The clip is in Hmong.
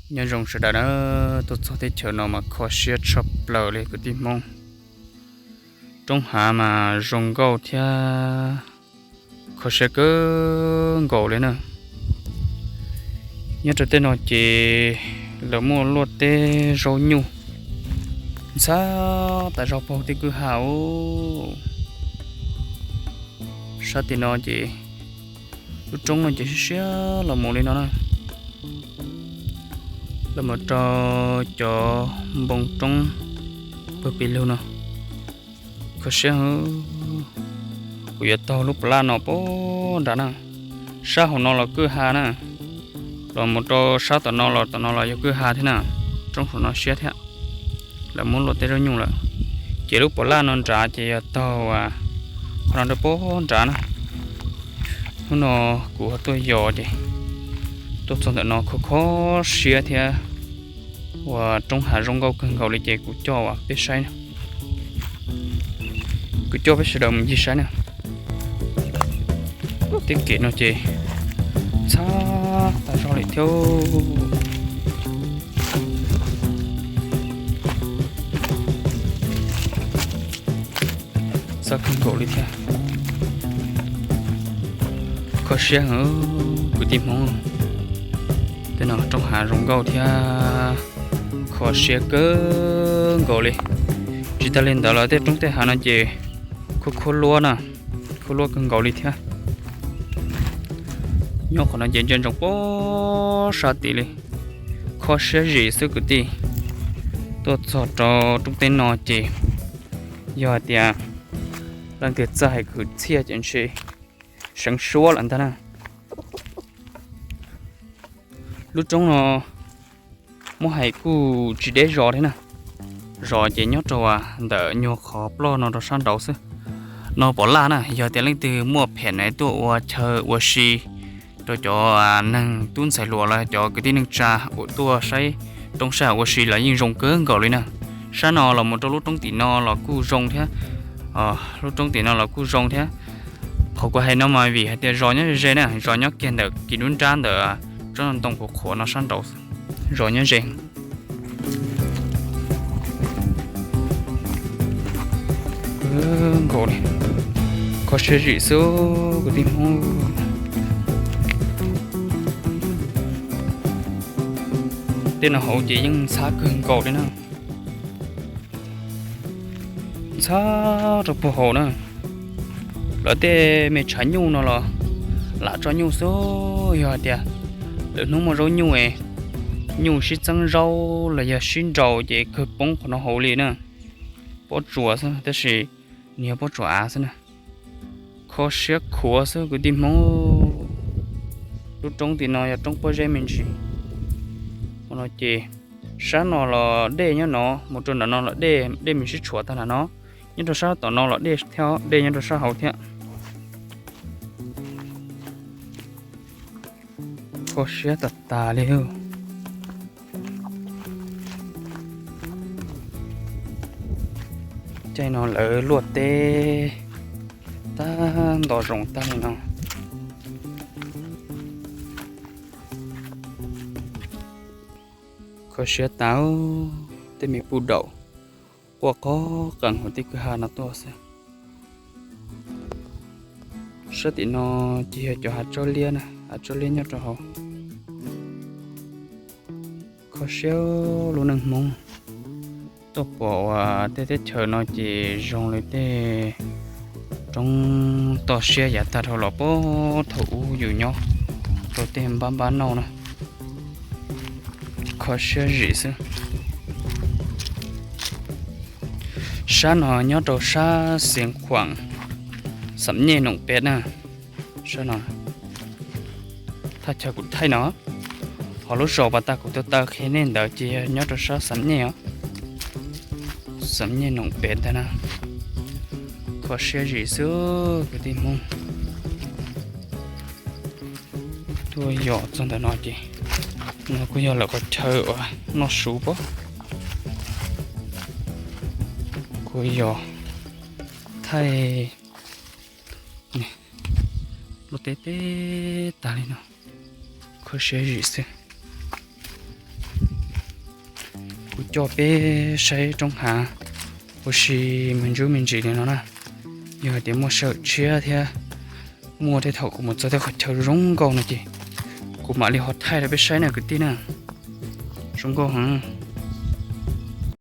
Nyob zoo sawv daws na, tuaj txog teb chaws no mas kho siab tshaj plaws li kwv tij Hmoob. Roob hav mas zoo nkauj thiab kho siab kawg nkaus li na. Nyob rau tej no ces lawv muaj luaj teb zaub nyuj ntxhab tas zog puag tim kwj ha os. Sab tim no ces lub roob no ces siab siab los mus li no na, los mus rau cov npoo roob puag pem lug no. Kho siab, kuv yuav taug lub pas laj no puag nrad na. Sab hauv no los kwj ha na, los mus rau sab tom no los tom no los yog kwj ha thiab na. Roob saum no siab thiab, lawv muab luaj teb zaub nyuj lawm. Ces lub pas laj no nrad ces yog taug qhov no rau puag nrad na. Hnub no kuv ho tuaj yos ces tuaj txog ntawm no kho kho siab thiab. Ua roob hav zoo nkauj kawg nkaus li ces kuv coj peb saib na. Kuv coj peb sawv daws mus ncig saib na. Tej kev no ces ntxhab tas zog li thiab. Ntxhab kawg nkaus li thiab. Kho siab heev kwv tij Hmoob. Tej no roob hav zoo nkauj thiab kho siab kawg nkaus li. Tsis tas li ntawd los tej roob tej hav no ces khuab khuab luab na, khuab luab kawg nkaus li thiab. Nyob qhov no ces ntsia ntsoov puag sab tid li. Kho siab zim xwb kwv tij. Tuaj txog rau roob teb no ces yog hais tias leej twg txawj hais kwv txhiaj ces ntshe seev suab lawm ntag na. Lub roob no muab hais kuj tsis deb zos thiab na. Zos ces nyob rau ntawm nyuag qhov ploj no rau sab nraud xwb. No pov laj na, yog tias leej twg muaj phem na tuaj ua chaw ua si rau cov neeg tub ntxhais hluas los cov kwv tij neej tsa uas tuaj saib roob sab ua si los yeej zoo kawg nkaus li na. Sab no los mus rau lub roob tim no los kuj zoo thiab. Lub roob tim no los kuj zoo thiab. Qhov kuv hais no mas vim hais tias zos nyob ze ze na, zos nyob kiag ntawm kis nruab nrab ntawm tsob ntoo qhuav qhuav no sab nraud. Zos nyob ze nkaus li. Kho siab zim xwb kwv tij Hmoob. Tej no hauv ces yeej ntxhab kawg nkaus li na. Ntxhab rau puag hauv na. Lawv tej me tshav nyuj no los lam tso nyuj xwb, yog hais tias lwm hnub muaj zaub nyuj, nyuj sib txeeb zaub los yog sib nraus ces kawg poob qhov no hauv li na. Pob tsuas xwb tab sis nws yog pob tsuas av xwb na. Kho siab khuav xwb kwv tij Hmoob. Lub roob tim no yog roob pob zeb me ntsis. Ua no ces sab no los dej nyob no, mus rau nram no los dej, dej me sib tshuam tag nram no. Nyob rau sab tom no los dej thiab, dej nyob rau sab hauv thiab. Kho siab tas tas li. Caij no lawv luaj teb tag nto zoo tag li no. Kho siab tas, tej me puj daum quaj qog qees hauv tej kwj ha no tuaj xwb. Sab tim no ces yog cov hav tsob liab na, hav tsob liab nyob rau hauv. Kho siab lub neej Hmoob, tuaj pom uas tej teb chaws no ces zoo li tej roob toj siab yav tag dhau los puag thaum ub yus nyob rau tej npab npab nauj na. Kho siab zim xwb. Sab no nyob rau sab Xeev Khuam, Xam Nyej Noom Pem na. Sab no, thaj chaw kuv thaij no, ho lub zos pas tas kuv tau taw qhia nej ntawd ces yog nyob rau sab Xam Nyej os. Xam Nyej Noom Pem ntag na. Kho siab zim xwb kwv tij Hmoob. Tuaj yos txog ntawm no ces no kuj yog lawv qhov chaw uas noj su pob. Kuj yog thaij luaj teb teb tag li no, kho siab zim xwb. Coj peb saib roob hav ua si me ntsuj me ntsis li no na. Yog hais tias muaj sij hawm tshiab thiab muaj tej thaum kuv mus txog tej qhov chaw zoo nkauj no ces kuv mam li ho thaij rau peb saib na kwv tij na. Zoo nkauj heev.